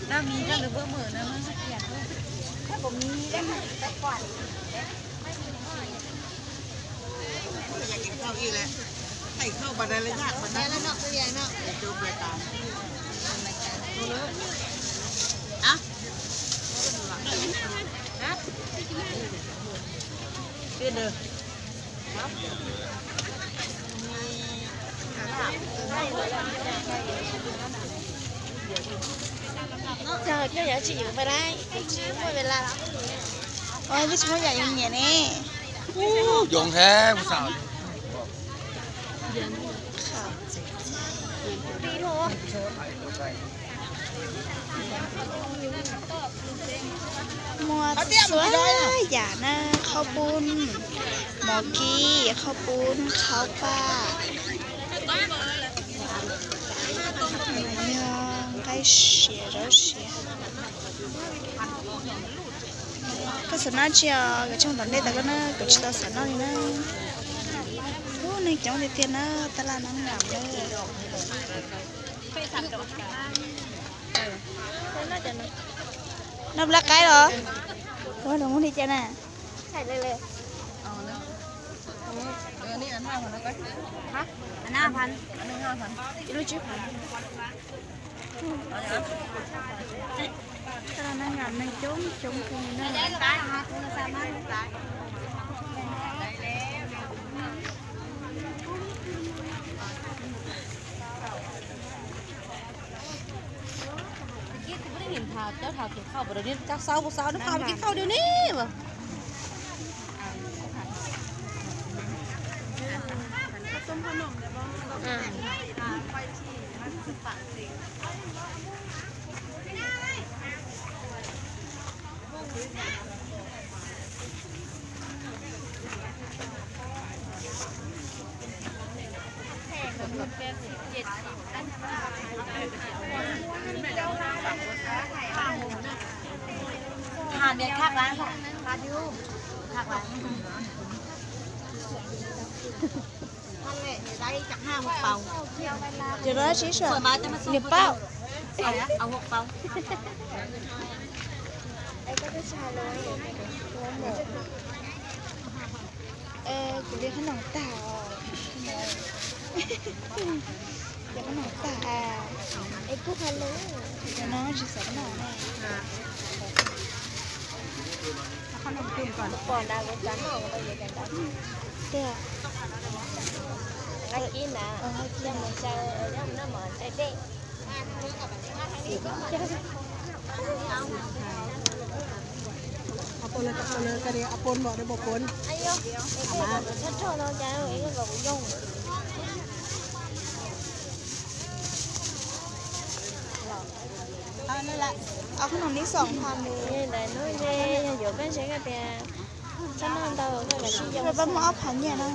Tao mis rau lwm bwj mum no. Tao kom mis rau. Tao kom mis rau. Thaij khau pas dai lawv yaj pas dai lawv noj, lawv cov pas tas. Tiaj dawg. Ua, twb tsis muaj yam yuav nyiam ne. Yoov heev, kuv xav. Muaj txhua yam na, qhaub poob, mov kib, qhaub poob, qhaub paj, yog nqaij siav, zaub siav. Koj xav noj tsi os? Koj tsoog tom ntej tas koj na, kuv tsis tau xav noj li na. Ub, neeg coob tiag tiag na, tab laj no ngam na. Noj plab qaib los? Ua, los muab li cas na? Tab laj no ngam neeg coob coob kawg li na. Niam paub. Kuv li qhob noom tag os. Li qhob noom tag. Es kuv ha lus, no tsis xav noj ne. Qhob noom li xoom phav li. Yog yuav koj ntseeg koj tias txhob noj ntau, koj kav tsij yoo. Peb muaj ob phav nyiaj na.